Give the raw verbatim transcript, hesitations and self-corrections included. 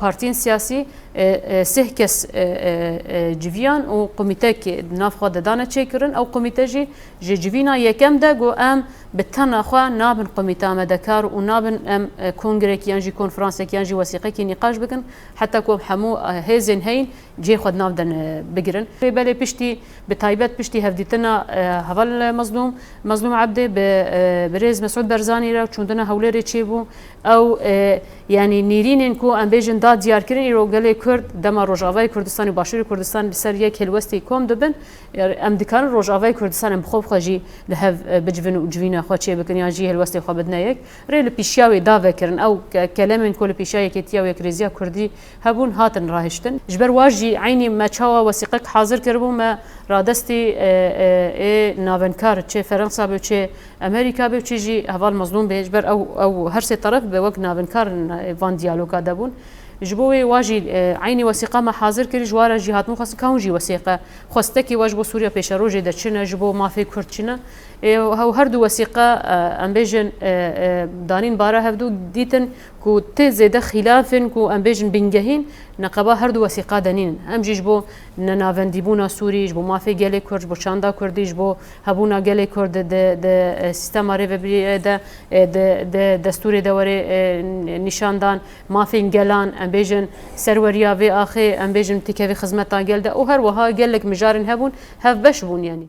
Partiyên siyasî, e, e, sih kes, e, e, e, civiyan û komîtek di nav xwe de dane çêkirin. Ew komîte jî ji civîna yekem de got, em bi tena xwe nabin komîta me de kar û nabin em, e, kongrekî yan jî konferansek yan jî wesîqekî nîqaş bikin, heta ku em hemû, e, hêzên heyîn cihê xwe di nav de ne-, bigirin. Belê piştî, bi taybet piştî hevdîtina, e, heval Mezlûm, Mezlûm Ebdê bi, e, birêz Mesûd Berzanî re çûndina Hewlêrê çêbû. Ew, e, yanî nêrînên ku em bêjin da diyarkirin, îro gelê Kurd dema Rojavayê Kurdistan û Başûrê Kurdistan li ser yek helwestê kom dibin, em dikarin Rojavayê Kurdistan em bi xwe bi xwe jî li hev, e, bicivin û civîna xwe çêbikin yan jî helwestê xwe bidine yek. Rê li pîşiya wê da vekirin. Ew ke-, kelemên ku li pîşiya yekêtiya û yekrêziya Kurdî hebûn, hatin rahiştin. Ji ber wa jî eynî me çawa wesîqek hazir kiribû, me radestî, e, e, ê navenkar, çê Ferensa be, çê Amerîka be, çê jî heval Mezlûm be, ji ber ew, ew her sê teref be wek navenkar in, e, van diyaloga de bûn. Ji bo wê wa jî, e, eynî wesîqa me hazir kir, ji wa re jî hatibûn xwestin ka hûn jî wesîqe xwestekî we ji bo Sûriya pêşerojê de çi ne, ji bo mafê Kurd çi ne. E, ew her du wesîqe, e, em bêjin, e, e, danîn bara hevdû, dîtin ku tê zêde xîlafên ku em bêjin bingehîn neqeba her du wesîqa de nînin. Em jî ji bo nenavendîbûna Sûrî, ji bo mafê gelê Kurd, ji bo çanda Kurdî, ji bo hebûna gelê Kurd di, di, di, e, sîstema rêvebiriyê de, e, di, di destûrê de were, e, nîşandan, mafên gelan, em bêjin serweriya vê axê, em bêjin têkevê xizmeta gel de û her wiha gelek mijarên hebûn, hevbeş bûn yanî.